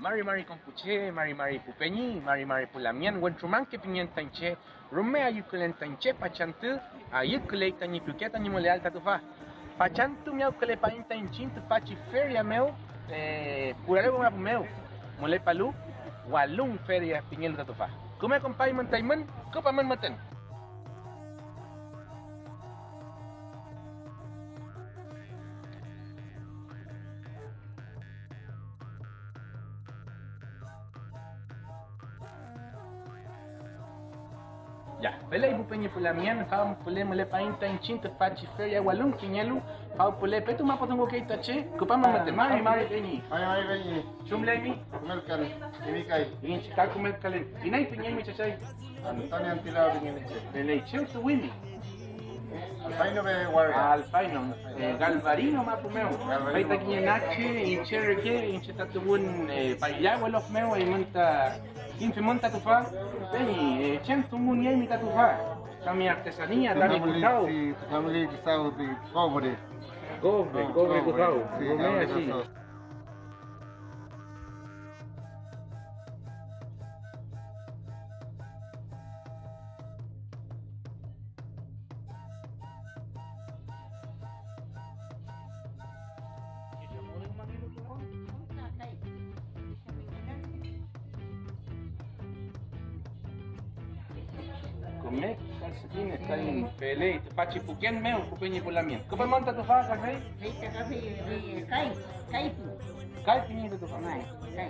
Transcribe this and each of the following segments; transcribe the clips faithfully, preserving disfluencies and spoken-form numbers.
Mari mari konpuche, mari mari pu peñi, mari mari pu lamien, wentru mangke pingen ta iñche, rume ayükülen ta iñche fachantü, ayüküley tañi piwke tañi müleael ta tüfa. Fachantü miyawkülepaiñ ta iñchiñ tüfachi feria mew, eh, Kurarewe mapu mew mülepalu, Walun Feria pingelu ta tüfa. Küme kompaymün ta eymün, küpamün müten. Ya, feley pu peñi pu lamien, fawpüle mülepaiñ ta iñchiñ tüfachi feria Walun pingelu, fawpüle petu mapudungukey ta che, küpamün müten. Mari, mari peñi. Mari, mari peñi. ¿Chumleymi? Kümelkan, eymi kay. Iñche ka kümelkalen. ¿Iney pingeymi, chachay? Antonio Antilao pingeymi che. Feley, ¿chew tuwimi? Alfaino pe waria. Alfaino, eh, Galvarino mapu mew. Galvarino. Fey ta kiñe nache, iñche reke, iñche ta tuwün, eh, Payllawe lof mew, eymün ta kimfimün ta tüfa. Peñi, eh, ¿chem dungu nieymi ta tüfa? Tami artesanía, tami cusado. Sí, tami cusado de cobre. Cobre, ah, cobre cusado. Sí, cobre cusado. Küme kalsetines taiñ feley tüfachi puken mew, pu peñi pu lamien. Küpamün ta tüfa, kafey? Fey ta kafey, fey, kay, kay pu. Kay pingey ta tüfa. May, kay.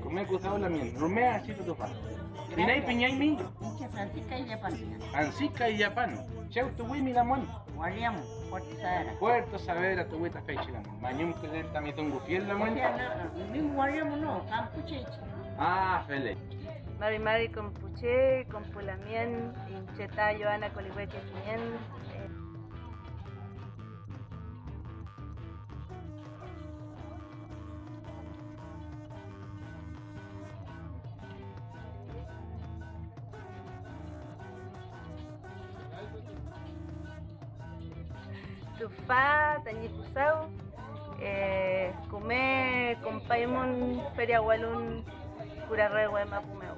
Küme küdaw lamien, rume achi ta tüfa. Gracias. ¿Iney pingeymi? Iñche Francisca Illapan. Francisca Illapan. ¿Chew tuwimi lamün? Waria mu, Puerto Saavedra. Puerto Saavedra tuwi ta feychi lamün. Mañumkülen tami dungu fiel lamün. O sea, no, no, mismo waria mu no, Kampucheichi. Ah, feley. Mari mari konpuche, konpulamien, iñche ta Joana Colihueque pingen. Tüfa tañi küdaw, eh, küme kompaymün feria Walun Kurarewe mapu mew.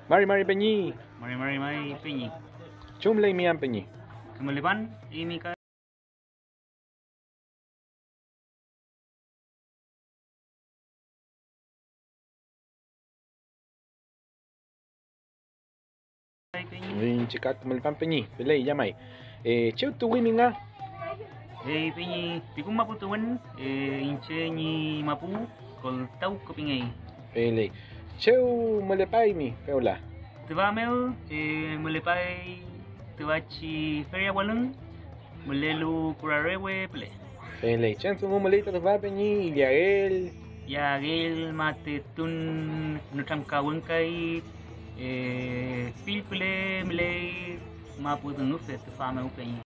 Mari mari peñi. Mari mari may peñi. ¿Chumleymi am peñi? Kümülepan, eymi ka. Iñche ka kümülpan peñi, feley, yamay. Eh, ¿chew tuwimi nga? Ey, peñi, Pikum mapu tuwün, eh, iñche ñi mapu Koltawko pingey. Feley. ¿Chew mülepaymi fewla? Tüfa mew, eh, mülepay tüfachi feria Walun mülelu Kurarewe püle. Feley. ¿Chem dungu müley ta tüfa peñi? Iyael. Iyael, matetun, nütramkawün kay, eh, fill püle müley mapu dungufe tüfa mew peñi.